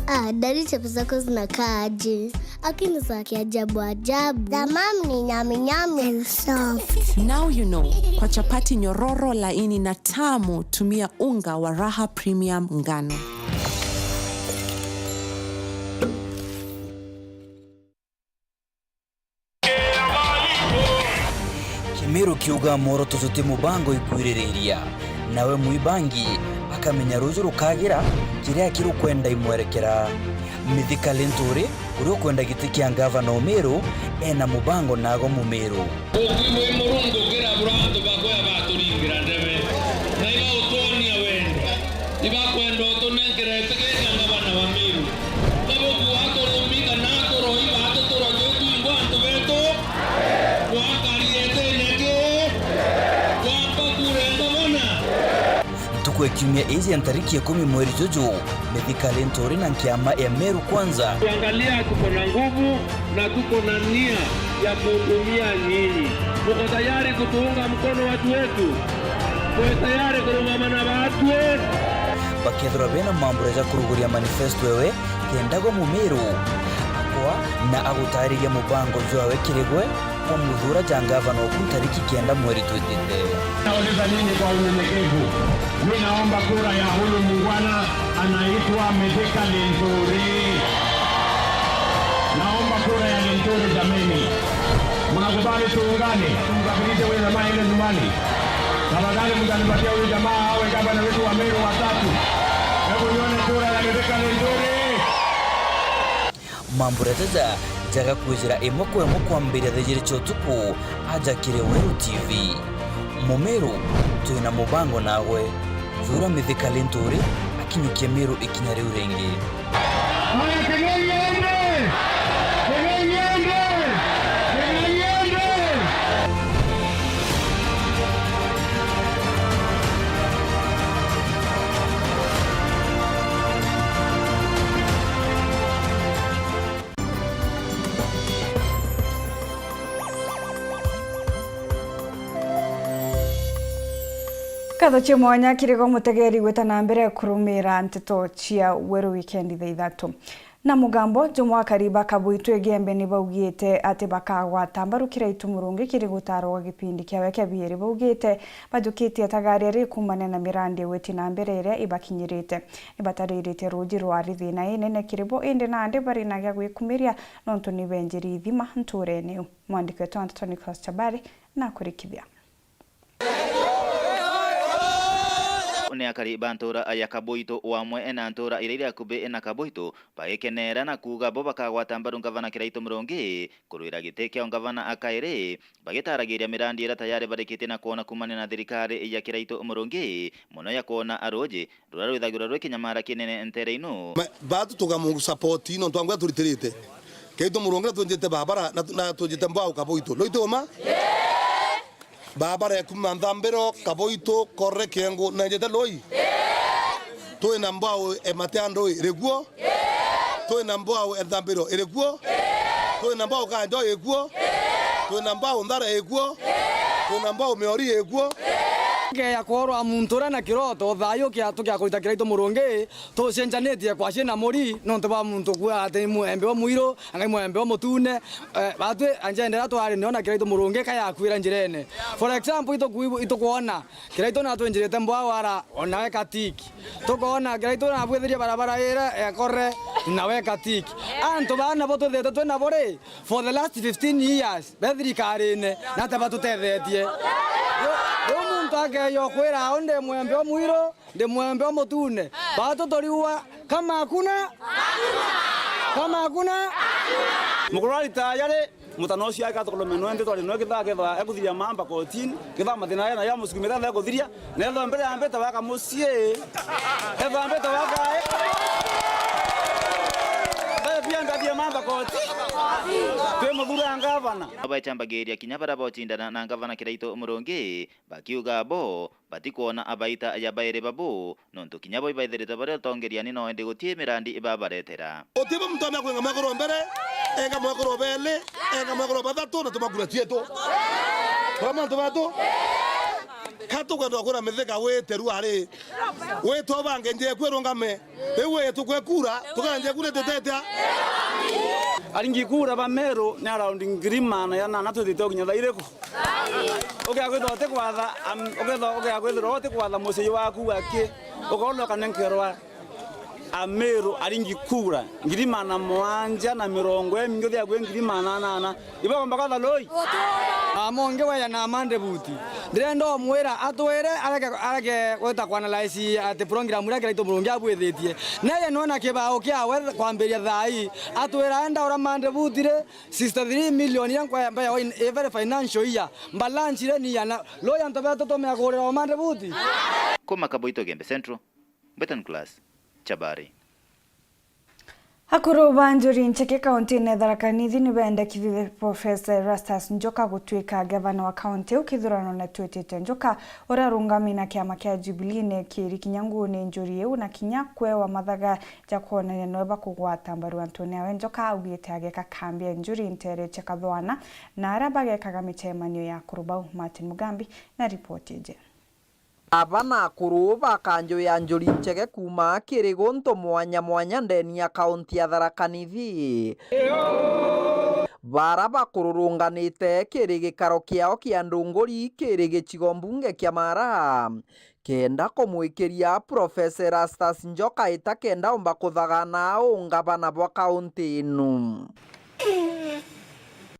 Ah, Daddy, chapo zako zinakaa aje? Lakini za kiajabu ajabu. Za mam ni nyami nyami and soft. Now you know. Kwa chapati nyororo, laini na tamu, tumia unga wa Raha Premium ngano. Kimiru kiuga mworoto juti mubango ikwiririria, nawe mwibangi akamenya ruju rukagira kiria kirukwenda imwerekera. Mithika Linturi, uria ukwenda giti kia ngavana Umiru, ena mubango nago Mumiru. Ukiuga wi Murungu, kira bura antu bakwe abaturingira ndebe, na ibautwonia wendo, ibakwenda utunenkera itikiria ngavana wa Miru. Kabuku aturumbi kana aturoi batuturwa twitwingwa antu betu, twakari etene ki, twamba kure ngavana. Ntuku ya kiumia iji ya ntariki ikumi mweri juju, Mithika Linturi na nkiama ya Meru Kwanza. Tuangalia, tuko na nguvu na tuko na nia ya kuhudumia nyinyi. Muko tayari kutuunga mkono watu wetu? Muko tayari kurungama na watu? Bakethirwa bena mambura ja kuruguria manifesto ewe, kenda gwa Mumiru akwa na agutariria mubango jwawe kiri gwe. Kwa muthura ja ngavana oku ntariki kenda mweri twitite. Nauliza nyinyi kwa unyenyekevu, mi naomba kura ya huyu muungwana anaitwa Mithika Linturi. Naomba kura ya Linturi jameni. Mnakubali tuungane, tumsafirishe huyu jamaa aende nyumbani? Tafadhali mtanipatia huyu jamaa awe gavana wetu wa Meru wa tatu. Hebu nione kura ya Mithika Linturi. Mambura jaja jaga kwijira imwe kwa imwe kwambiria thaa ijiri cia utuku aja kiri Weru T V. Mumiru, twina mubango nawe. Thura Mithika Linturi akinyukie Miru ikinya riu ringi. Haya, Kenya iende! Kenya iende! Kenya iende! Nkatho cia mwanya kiri gwe mutegeri gwita na mbere kurumira nteto cia Weru Weekend thaa ithatu. Na mugambo jumwe akari ba Kabuitu Igembe ni baugite ati bakagwata mbaru Kiraitu Murungi kiri gutaarwa gwa gipindi kiawe kia biiri. Baugite bajukitie tagaria rikumania na mirandi igwiti na mbere iria ibakinyirite. Ni bataririte ruuji rwari thina inene kiri bo, indi nandi bari na gia gwikumiria nontu ni benjiri ithima ntuurene iu. Mwandiki wetu wa nteto Nicholas Chabari na kurikithia. Ni akari ba ntuura ya Kabuitu wamwe na ntuura iria iri akubi na Kabuitu bagikeneera na kuuga bo bakagwata mbaru ngavana Kiraitu Murungi kurwira giti kia ungavana a kairi, bagitaragiria mirandi iria tayari barikitie na kwona kumania na thirikari ya Kiraitu Murungi, mono ya kwona ruuji ruria rwithagirwa rwi kinyamara kinene nteere ino. Ma-, batu tugamusapoti nontu angwe aturitirite. Kiraitu Murungi na twenjete babara na, na twenjete mbau Kabuitu. Loite uma? Babara ya kuma Nthambiro, Kaboito, Korore, Kiengu, na njete Loi. Twina mbao e Matiandu iri kuo. Twina mbao e Nthambiro iri kuo. Twina mbao Kanjo iri kuo. Twina mbao Nthara iri kuo. Twina mbao Miori iri kuo. Ngeya kworwa muntu uria na kiroto, thayu kia tukia kurita Kiraitu Murungi, tucenjanitie kwa ciana muri, nontu bwa muntu kuuga ati ni mwembe wa mwiru, anga ni mwembe wa mutune. Eh, batwi anjendera twari niona Kiraitu Murungi ka yakuira njirene. For example, ituku-, itukwona Kiraitu natwinjirite mbwawara, onawe katiki. Tukoona Kiraitu nabwithirie barabara ira ekore, nawe katiki. Antu baa nabo twithite twi nabo ri, for the last fifteen years, be thirikarine, nate batutethetie. Riu muntu akeeja ukwira, au ndi mwembe o mwiru, ndi mwembe o mutune. Batu turiua, kama hakuna? Kama hakuna? Mukuru arita aja ri, mutana ucio aika tukurume nwe nthi twari nwe kithaa kethwa ekuthiria mamba kotini, kithaa mathina ya nayo amusukumite athe ekuthiria, na ethwa mbere ambite waka mucii, ethwa ambite waka e. Thae pia ndathie mamba koti, twi muthura ngavana. Baecambagiria kinya baria bocindana na ngavana Kiraitu Murungi, bakiuga bo batikwona abaita ya bairi babu, nontu kinya bo ibaithiritwe bari utongeriani no indi guti mirandi ibabaretera. Utibo muntu amea kwenga mwekuru mbere, enga mwekuru beli, enga mwekuru bathatu na tumakura twietu. Kura mantu batu. Ka tukwenda kura mithika wite ruari. Wite ubange nje kwi rungame. Riu wi tukwe kura, tukanjia kura tutetia. Aringi kura ba Meru ni around ngiri maana ya nana twithite kinya thaa iriku? Ukea kwithirwa utikwatha, am-, ukethwa, ukea kwithirwa utikwatha mucii waku aki, ukonoka nenkerwa Ameru aringi kura ngiri maana mwanja na mirongo emi, ngithi akwi ngiri maana anana. Ibagomba kwatha loi? Amonge weya na mande buti. Ndirenda umwira atwire areke, areke gwita kwanalaici ati program iria Kiraitu Murungi abwithitie. Neye nona kibao kiawe kwambiria thaa ii. Atwira enda ura mande buti ri, sixty-three million iria nkwa mbaya wa in-, every financial year. Mbalanci ri ni yana. Loi antu betu tumea kugurira o mande buti. Kuma Kaboito Gembe Central, Betan Class, Chabari. Akuru ba Njuri Ncheke kauntiine ya Tharaka Nithi ni bendekithithie Profesa Erastus Njoka gutwika ngavana wa kaunti iu kithuranoone twitite. Njoka, uria arungami na kiama kia Jubilee, neekiri kinya nguune njuri iu na kinya kwewa mathaga ja kwonania niwe bakugwata mbaru antuune awe. Njoka augite ageeka kambi ya njuri nteere cia Kathwana na aria bagekaga micemanio ya akuru bau. Martin Mugambi na ripoti iji. Aba na akuru ba kanju ya Njuri Ncheke kuuma kiri guntu mwanya mwanya ndeni ya kaunti ya Tharaka Nithi, bara bakururunganite kiri gikaro kiao kia ndunguri kiri gicigo mbunge kia Mara, kenda kumwikiria Profesa Erastus Njoka ita kenda omba kuthagana ungavana bwa kaunti inu.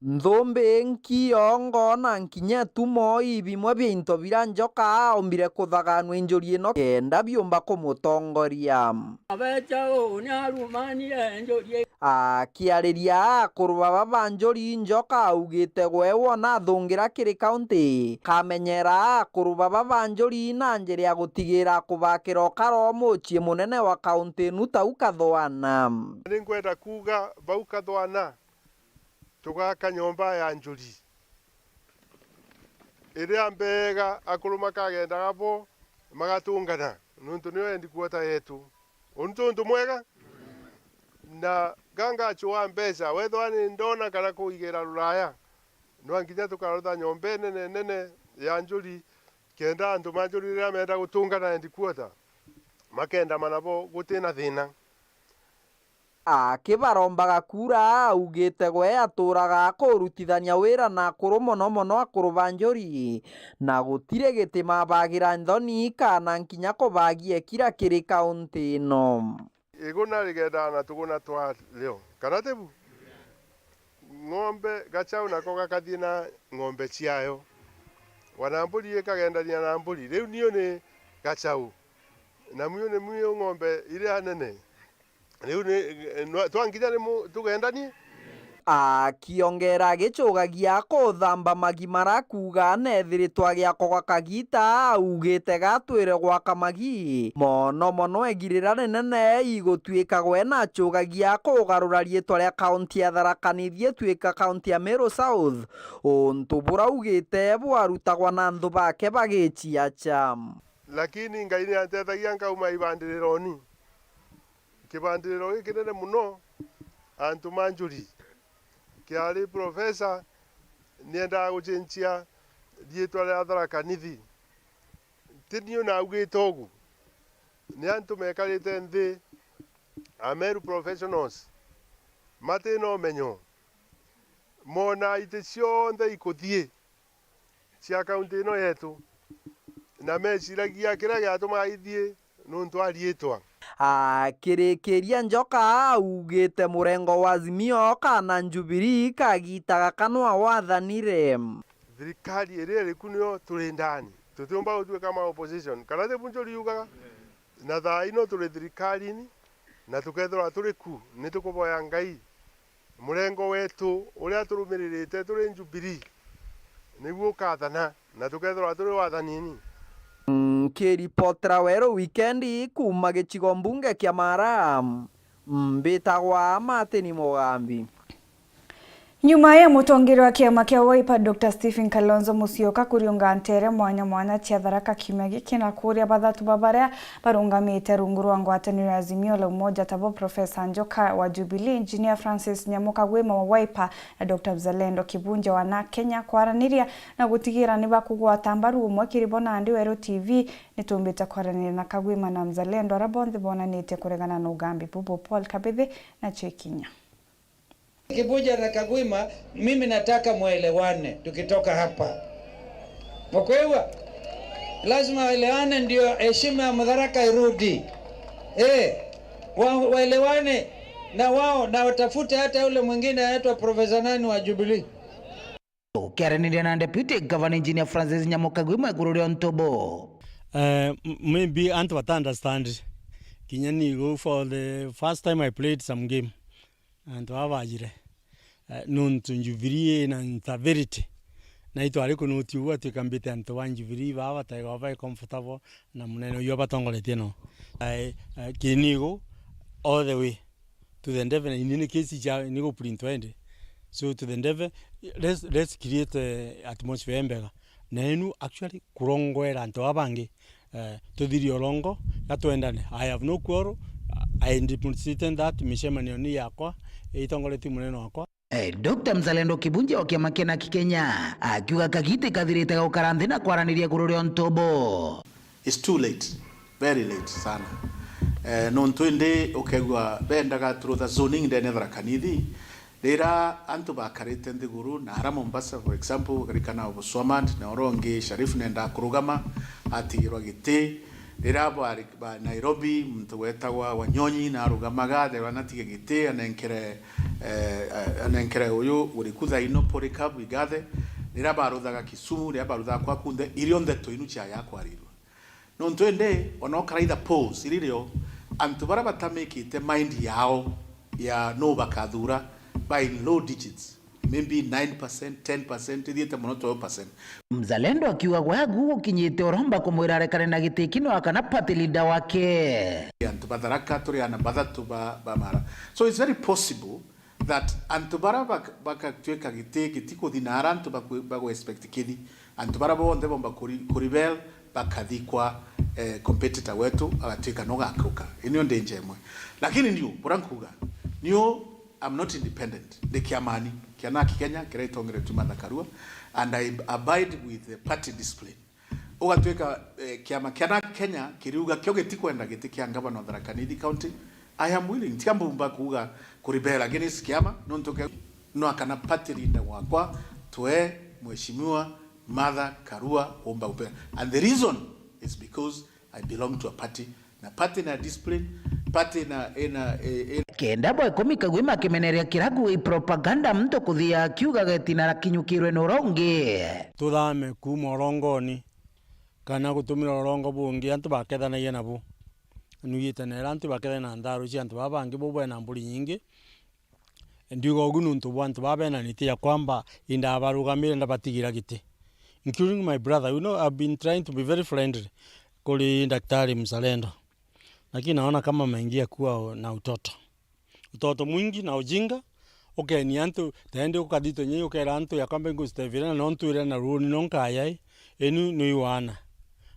Nthumbi, nkiongo na nkinya etumo i bimwe bia into biria Njoka aombire kuthaganua injuri ino kenda biumba kumutongoria. Abecha uu ni arumanire njuri. Akiariria akuru baba ba njuri, Njoka augite gwe wona athungira kiri kaunti, kamenyera akuru baba ba njuri na njira ya gutigira kubakira ukaro mucii munene wa kaunti inu tau Kathwana. Ni nkwenda kuuga bau Kathwana, tugaka nyomba ya njuri iria mbeega akuru makagendaga bo magatungana, nontu niyo headquarter yetu. Uu ni untu mwega? Na gangachua mbeca, wethwa ni ndona kana kuigira ruraya, no nginya tukarutha nyomba inene nene ya njuri, kenda antu ma njuri riria menda gutungana headquarter, makendamana bo gutina thina. Akibarombaga kura, augite gwe aturaga akurutithania wira na akuru, mono mono akuru ba njuri, na gutiri giti mabagira nthoni kana nkinya kubagia ekira kiri kaunti ino. Iguna rigendaga na tuguna twario, kana ti bu? Ng'ombe, gachau nako gakathii na ng'ombe ciayo, wana mburi ikagendania na mburi. Riu niu ni gachau, na mwiu ni mwiu ng'ombe iria nene. Riu ni, nwa-, twanginya ni mu-, tugendanie? Akiongera agicugagia kuthamba magi mara kuuga neethiritwe agiakoga kagiita, augite gatwire gwaka magi. Mono mono egirira rinene igutuika gwe nacugagia kugarura riitwa ria kaunti ya Tharaka Nithi ituika kaunti ya Meru South, untu buraugite bwarutagwa na anthu bake bagiciacha. Lakini Ngai ni antethagia nkauma ibandirironi. Kibandiriro gikinene mono, antu ma njuri. Kiari professor, niendaga gucenjia riitwa ria Tharaka Nithi. Ti niu naugite ugu. Ni antu mekarite nthi, Ameru professionals, matina umenyo. Mona iti cionthe ikuthii cia kaunti ino yetu, na meciragia kiria giatumaga ithii nuntu wa riitwa. Akirikiria Njoka augite murengo wa Azimio kana Jubilee kagiita gaka nwa wathanire. Thirikari iria iri ku niyo turi ndani, tutiumba gutuika ma opposition, kana ti bu njuri yugaga? Na thaa ino turi thirikarini, na tukethirwa turi ku, ni tukuboya Ngai Murengo wetu uria turumiririte turi Jubilee niguo ukathana, na tukethirwa turi wathanini. Nkiripotera Weru Wikendi kuuma gicigo mbunge kia Mara, mbitagwa Martin Mugambi. Nyuma ya mutongeria wa kiama kia Wiper, Doctor Stephen Kalonzo Musyoka kuriunga nteere mwanya mwanya cia Tharaka kiumia giki na kuuria bathatu ba baria barungamite rungu rwa ngwataniro ya Azimio la Umoja, tabo Professor Njoka wa Jubilee, Engineer Francis Nyamukagwima wa Wiper na Doctor Mzalendo Kibunja wa NARC Kenya kwaraniria na gutigira ni bakugwata mbaru umwe kiri bo. Nandi Weru T V nitumbite kwaraniria na Kagwima na Mzalendo, aria bonthe bonanitie kuregana na ugambi bubu. Paul Kabithi nacio ikinya. Kibuja na Kagwima, mimi nataka mwelewane tukitoka hapa. Mkwewa, lazima waelewane ndio heshima ya Mutharaka irudi. Eh, wa, waelewane na wao na watafute hata yule mwingine anaitwa Professor nani wa Jubilee. Ukiaraniria na Deputy Governor Engineer Francis Nyamukagwima iguru ria untu bu. Eh, m- maybe antu bata understand. Kinya nigo for the first time I played some game. Antu aba bajire. Eh, nontu Jubilee ina instability. Na itwari kunuti uguo atwika mbite antu ba Jubilee baba bataigwa bai comfortable na munene uyu abatongoretie no. Eh, eh, kinigo all the way to the devil, ini ni kesi ja ni go print wende. So to the devil, let's, let's create a atmosphere mbega. Na enu actually kurongwera antu abangi, eh, tuthirie urongo na twendane. I have no quarrel. I demonstrated that micemanio ni yakwa itongoretio munene wakwa. Eh, Doctor Mzalendo Kibunja wa kiama kia NARC Kenya akiuga kagiti kathirite ga gukara nthi na kwaraniria iguru ria untu bu. It's too late, very late sana. Eh, nontu indi ukegua bendaga turutha zoning ndene ya Tharaka Nithi, rira antu bakarite nthiguru na ara Mombasa, for example, ukarikana Oboswamad na uria ungi Sharif nenda kurugama atigirwa giti, rira bari ba Nairobi muntu wetagwa Wanyonyi na arugamaga atherwa natige giti anenkere, eh, anenkere uyu uri ku thaino Polycarp Igathe, rira baruthaga Kisumu, rira baruthaga kwa kunthe, irio ndeto inu ciaya kwarirua. Nontu indi, ona ukaraitha polls iririo, antu baria batamikite mind yao ya no bakathura ba in low digits, maybe nine percent, ten percent, ithiite mono twelve percent. Mzalendo akiuga gwe agu gukinyite uromba kumwira arekane na giti kino akana party leader wake. Antu ba Tharaka turi ana bathatu ba, ba Mara. So it's very possible that antu bara bak- bakatwika giti gitikuthi na ara antu baku- bagu expect kithi, antu bara bonthe bomba kuri- kurebel bakathi kwa, eh, competitor wetu agatwika no gakuruka. Inio ndi nja imwe. Lakini niu, bura nkuga, niu, I'm not independent. Ndi kiamani kia NARC Kenya kiria itongeretue Martha Karua, and I abide with the party discipline. Ugatwika, eh, kiama kia NARC Kenya kiriuga kio gitikwenda giti kia ngavana wa Tharaka Nithi County, I am willing. Tiga mbumba kuuga kurebel against kiama, nontu ke- no akana party leader wakwa, twe Mheshimiwa Martha Karua umba kupea. And the reason is because I belong to a party, na party na discipline, party na, ina, i- i- Kenda bwa ikumi Kagwima akimeneria kiragu i propaganda muntu kuthia akiugaga itina rakinyukirwe ni uria ungi. Tuthame kuuma urongoni, kana gutumira urongo bungi antu bakethanagia nabu. Nwigite nera antu bakethanagia na ntharu cia antu baba bangi, bau bena mburi nyingi. Ndiuga ugu nontu bwa antu baba bena niti ya kwamba indabarugamire ndabatigira giti, including my brother. You know, I've been trying to be very friendly kuri Daktari Mzalendo, lakini naona kama ameingia kuwa na utoto, utoto mwingi na ujinga. Ukeni antu, tendi ukathito nyei ukera antu ya kwamba ingustevira na no ntwire na runi no nkayai. Enu ni wana.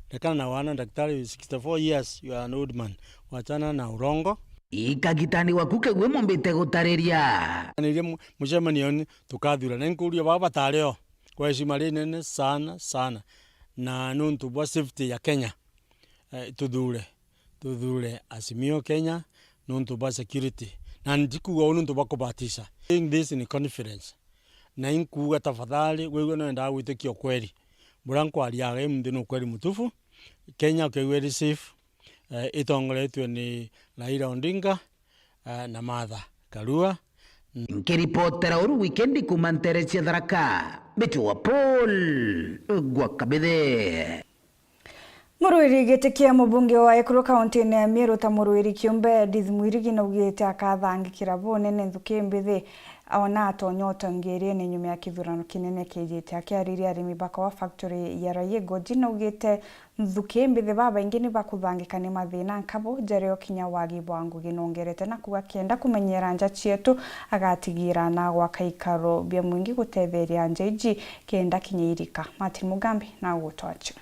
Rekana na wana, daktari, sixty-four years, you are an old man. Wachana na urongo. Ikagitani gwaku kegwe mumbite gutariria. Nirie mu- mucemanio ni tukathura. Na nkuria baba batari o. Kwa heshima rinene sana, sana. Na nontu bwa safety ya Kenya. Eh, tuthure. Tuthure Azimio Kenya nontu bwa security. Na ntikuga uu nontu bwa kubatisha. Saying this in confidence. Na inkuuga tafadhali, wigua no endaga gwitikia ukweli. Buria nkwaria aga imunthi ni ukweli mutufu. Kenya ukeigua iri safe, eh, itongoretue ni Raila Odinga, eh, na Martha Karua. Nkiripotera uru wikendi kuuma ntere cia Tharaka, mbitagwa Paul Gwakabithe. Murwiri giti kia mubunge wa Ekuru kaunti-ini ya Meru ta murwiri kiumbe Edith Mwirigi naugite akathangikira bunene nthuki mbithi Ona atonya utongeriene nyuma ya kithurano kinene kijite. Akiariria arimi ba Kawa Factory ya Raia Goji, naugite nthuki mbithi babaingi ni bakuthangika ni mathina nkabo jario kinya wagi bwa ngugi nongerete, na kuga kenda kumenyera nja cietu agatigira na gwaka ikaro bia mwingi gutetheria nja iji kenda kinya irika. Martin Mugambi na gutwachu.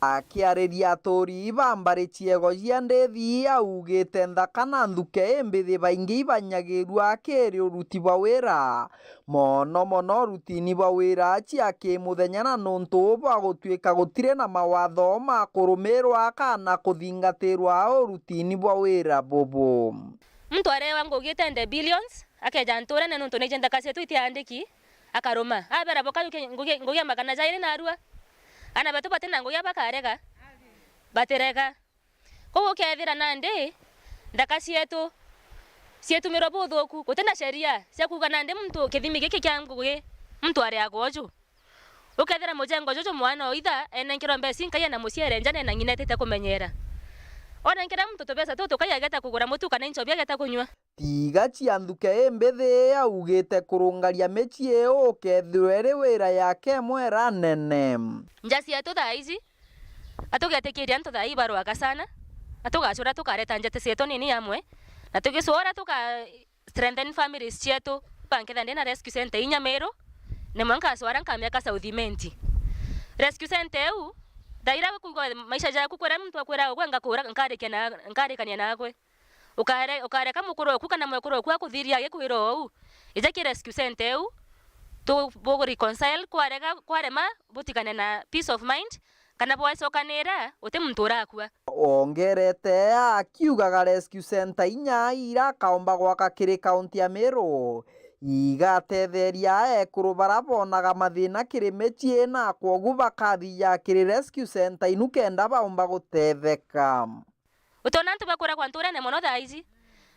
Akiariria aturi ba mbari ciego cia Ndithi, augite nthaka na nthuke imbithi baingi ibanyagirua kiri uruti bwa wira, mono mono urutini bwa wira cia kimuthenya, na nuntu bwa gutuika gutiri na mawatho ma kurumirwa kana kuthingatirwa urutini bwa wira bubu. Muntu arewa ngugi ten billions, akeja nturene nuntu nije nthaka cietu itiandiki, akaruma. Abera boka ngugi, ngugi, ngugi ya magana jairi narua. Ana betu bati na ngugi bakarega. Batirega. Koguo ukethira nandi nthaka cietu cietumirwe buthuku, guti na sheria cia kuuga nandi muntu kithimi giki kia ngugi muntu areagwa uju. Ukethira mujengo juju mwana o itha enenkerwa mbeca inkai ena muciere nja na ena ng'ina etite kumenyera. Onenkera muntu tubeca tutu kai ageta kugura mutu kana inchobi ageta kunyua. Tiga cia nthuke imbithi augite kurungaria micii iu ukethirwa iri wira yake imwe iria nene. Nja cietu thaa iji, atugetikiria antu thaa ii barwaga sana, atugacura tukareta njete cietu nini amwe, na tugicwora tuka strengthen families cietu, banketha ndina rescue center inya Meru, ni mwanka acwara nkamiaka South Imenti. Rescue center iu, thaira kwigwa maisha jaku kwira muntu akwira ugwe ngakura, nkarikana, nkarikania nagwe. Ukare-, ukareka mukuru oku kana mwekuru oku akuthiria agikwira ou. Ija ki rescue center iu, tu-, bu reconcile, kwarega, kwarema, butigane na peace of mind, kana bwacokanira, uti muntu urakua. Ongerete akiugaga rescue center inya ira akaomba gwaka kiri kaunti ya Meru, igatetheria ekuru bara bonaga mathina kiri micii na kwogu bakathia kiri rescue center inu kenda baomba gutetheka. Utiona antu bakuragwa nturene mono thaa iji?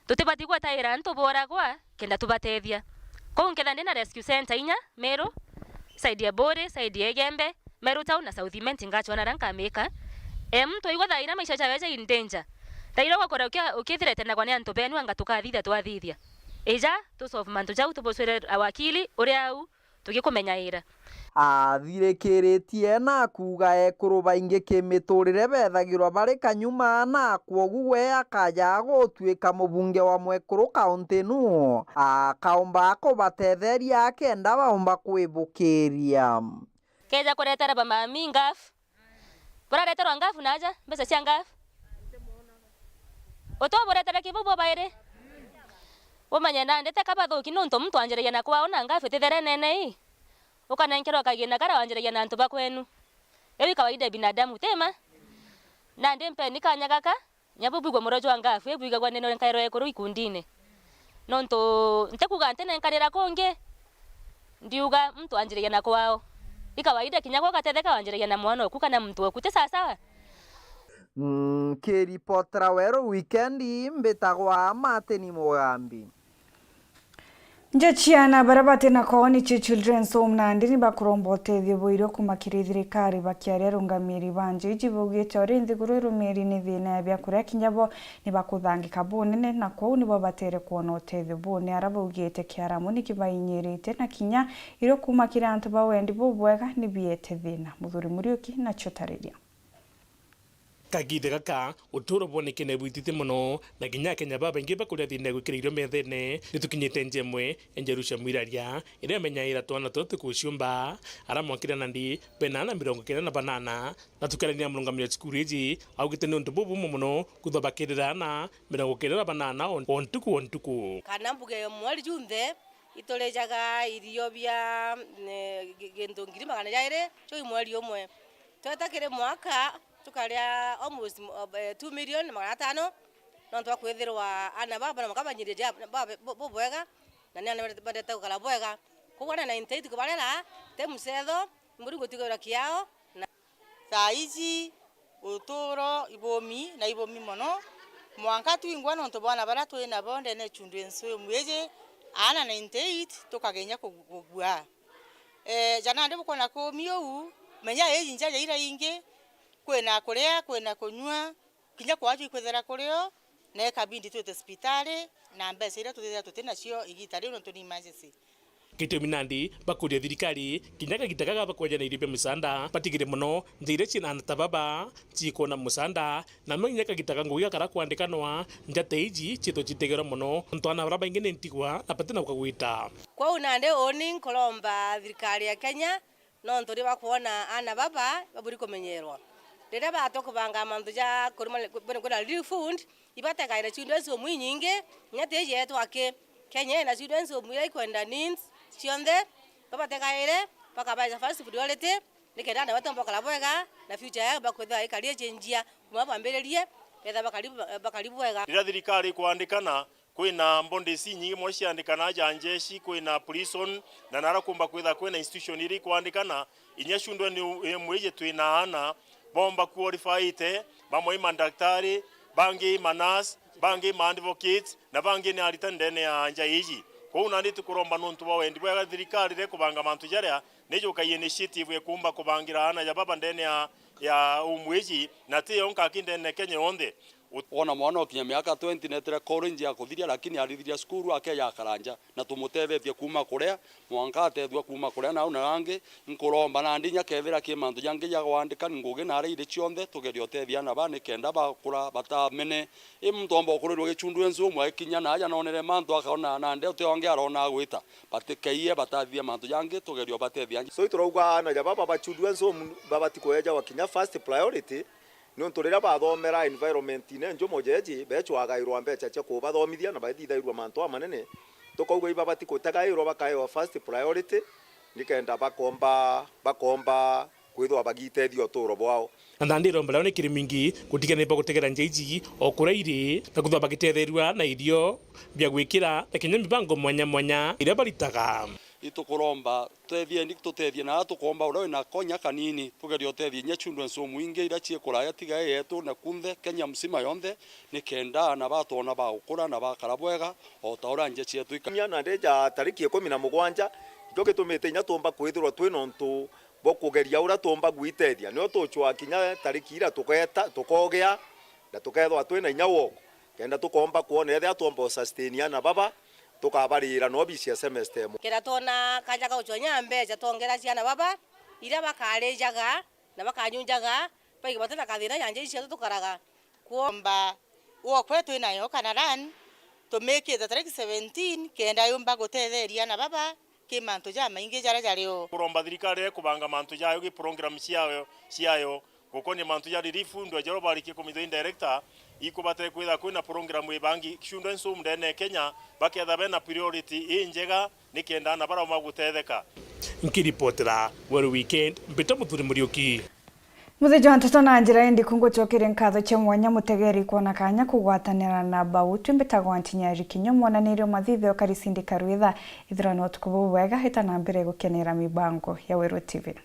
Tutibati gwetaira antu boragwa kenda tubatethia. Kou nketha ndina rescue center inya Meru, side ya Buri, side ya Igembe, Meru town na South Imenti ngachwa naria nkamika. E muntu aigua thaa ira maisha jawe ja in danger, thaa ira ugakora ukia-, ukithirete nagwa ni antu benu anga tukathithia twathithia. Ija tu solve mantu jau tubuswire awakili uria au tugikumenyaira. Athirikiritie na kuuga ekuru baingi kimiturire bethagirwa bari kanyuma, na kwogu we akaja gutuika mubunge wa mwekuru kaunti inu, akaomba kubatetheria kenda baomba kwibukiria. Keja kuretera bamami ngafu, burareterwa ngafu naja, mbeca cia ngafu. Utwa buretera ki bubu bairi? Umanye nandi teka bathuki nuntu muntu anjiragia na kwao na ngafu itithere nene ii. Ukanenkerwa kagina karia wanjiragia na antu ba kwenu. Iu i kawaida ya binadamu, ti ma? Nandi mpeni kanya gaka, nya bubwigwa muro jwa ngafu ibwigagwa ni nkairwa ekuru ikundine. Nontu ntikuga ntinenkanira kungi, ndiuga muntu anjiragia na kwao. I kawaida kinya gwe ugatetheka wanjiragia na mwana oku kana muntu oku, ti sawasawa? Nkiripotera Weru Wikendi, mbitagwa Martin Mugambi. Nja ciana baria bati na kwao nicio Children's Home nandi ni bakuromba utethio bwa irio kuma kiri thirikari. Bakiaria arungamiri ba nja iji baugite uri nthiguru irumiri ni thina ya biakuria, kinya bo ni bakuthangika bunene, na kwou nibo batere kwona utethio bune. Ara baugite kiaramu ni kibainyirite, na kinya irio kuma kiri antu ba wendi bubwega ni biete thina. Muthuri Muriuki nacio tariria. Kagiita gaka, uturo bwonekene bwitite mono, na kinya Akenya babaingi bakuria thina ya gwikira irio methene. Nitukinyite nja imwe ya Jerusalem iraria, iria imenyaira twana turia tukuciumba, ara mwankire nandi bena ana mirongo kenda na banana, na tukiarania na murungamiri wa cukuru iji, augite ni untu bubumwe mono kwithwa bakirira ana mirongo kenda na banana o, o ntuku o ntuku. Kana mbuge mweri junthe, iturijaga irio bia, ne, gi-, gintu ngiri magana jairi juu mweri umwe. Tweta kiri mwaka, tukaria almost, eh, two million na magana atano, nontu bwa kwithirwa ana baba na maka banyirire ja-, babe-, bu-, bubwega, na ni ana barete, barete gukara bwega. Koguo ana ninety eight kubarera, ti mucetho, Murungu tigwirwa kiao, na thaa iji, uturo ibumi na ibumi mono. Mwanka twingwa nontu bwa ana baria twi nabo ndene ya Children's Home iji, ana ninety eight tukagenya kugu-, kugua. Eh, ja nandi bukwona kumi uu, menya iji nja ja iria ingi, kwina kuria, kwina kunyua, kinya kwaju ikwithira kurio, Na ikabindi twite cibitari na mbeca iria tutithira tuti nacio igita riu nontu ni emergency. Gitumi nandi bakuria thirikari kinya kagita gaga bakweja na irio bia misaanda batigire mono nja iria ciina aana ta baba cikwona musaanda, na no inya kagita ga ngugi gakara kwandikanwa, njata iji ciithwe citegerwa mono nontu aana bara baingi ni ntigwa na batina gwa gwita. Kwou nandi uni nkuromba thirikari ya Kenya nontu ni bakwona aana baba baburi kumenyerwa. Riria baatwa kubanga mantu ja kurima, kwina relief fund, ibategaire children's home inyingi, inya ti iji yetu aki. Kenya ina children's home iria ikwenda needs cionthe, babategaire, bakabaeja first priority, nikenda aana betu bakara bwega, na future yao bakwithirwa ikari iji njia, kuma bambiririe, betha bakari, bakari bwega. Riria thirikari ikwandikana, kwina bodies inyingi mono ciandikana ja njeshi, kwina prison, na nara kumba kwitha kwina institution iria ikwandikana, inya children home iji twina aana, bomba qualified, bamwe i mandaktari, bangi i manurse, bangi i maadvocates, na bangi ni aritani ndene ya nja iji. Kwou nandi tukuromba nontu bwa wendi bwega thirikari riria ikubanga mantu jaria, nijukagia initiative ikumba kubangira aana ja baba ndene ya, ya home iji, na ti yonka aki ndene Kenya yonthe. Wona mwana okinya miaka twenty netire college ya kuthiria, lakini arithiria cukuru akeja akara nja, na tumutethetie kuuma kuria, mwanka atethua kuuma kuria nau na rangi. Nkuromba nandi inya kethira ki mantu jangi ja kwandika ngugi na aria iri cionthe, tugerie utethia aana ba nikenda bakura batamene. I muntu omba ukurirwa gichundwe nsumu, aikinya na aja nonere mantu akaona nandi uti ongi arona agwita. Batikeie batathithia mantu jangi, tugerie ubatethia. So iturauga aana ja baba ba children's home babati kwejawa kinya first priority, niuntu riria bathomera environment-ine njumo jeji, bechwagairwa mbecha cia kubathomithia na bathithairua mantu amanene. Tukauga ibabati gutegairwa bakaewa first priority, nikenda bakomba, bakomba kwithirwa bagitethia uturo bwao. Na nandi iromba riao ni kiri mingi gutiga ni bagutegera nja iji o kuria iri, na kwithirwa bagitetheerua na irio bia gwikira na kinya mibango mwanya mwanya iria baritaga. Itukuromba, tethieni, tutethie na aria tukomba, uria wina konya kanini, tugerie utethie inya children's home ingi iria cii kuraya tiga ii yetu, na kunthe Kenya mzima yonthe, nikenda aana batwona bagukura na bakara bwega, o ta uria nja cietu ika- Kiumia na ndeja tariki ikumi na mugwanja, nikio gitumite inya tumba kwithirwa twina untu bwa kugeria uria tumba gwitethia. Nio tucwaa kinya tariki iria tugeeta, tukogea, na tukethwa twina inya woko, kenda tukomba kwona ethia twomba usustain aana baba, tukabarira na obisi ya semester imwe. Kenda twona kanya ga gucwaa inya mbecha twongera ciana baba, iria bakarijaga na bakanyunjaga, baige batina kathina ja nja iji cietu tukaraga. Kuomba wokwe twinayo kana run, tumikite tariki seventeen, kenda yumba gutetheria aana baba ki mantu jamaingi jaria jario. Kuromba thirikari iria ikubanga mantu jayo ki program ciayo, ciayo gukonia mantu ja relief, ndwe jero barikie kumitha director, ikubatire kwitha kwina program ibangi children's home ndene ya Kenya, baketha bena priority injega, nikenda aana bara magutetheka. Nkiripotera Weru Weekend, mbita Muthuri Muriuki. Muthiji wa nteto na njira indiku ngucokerie nkatho cia mwanya mutegeri kwona kanya kugwatanira na bau twi mbitagwa Ntinyari Kinyua, mwananirio mathithio karisindi karwitha. Ithira na utuku bubwega, ita na mbere gukenera mibango ya Weru T V.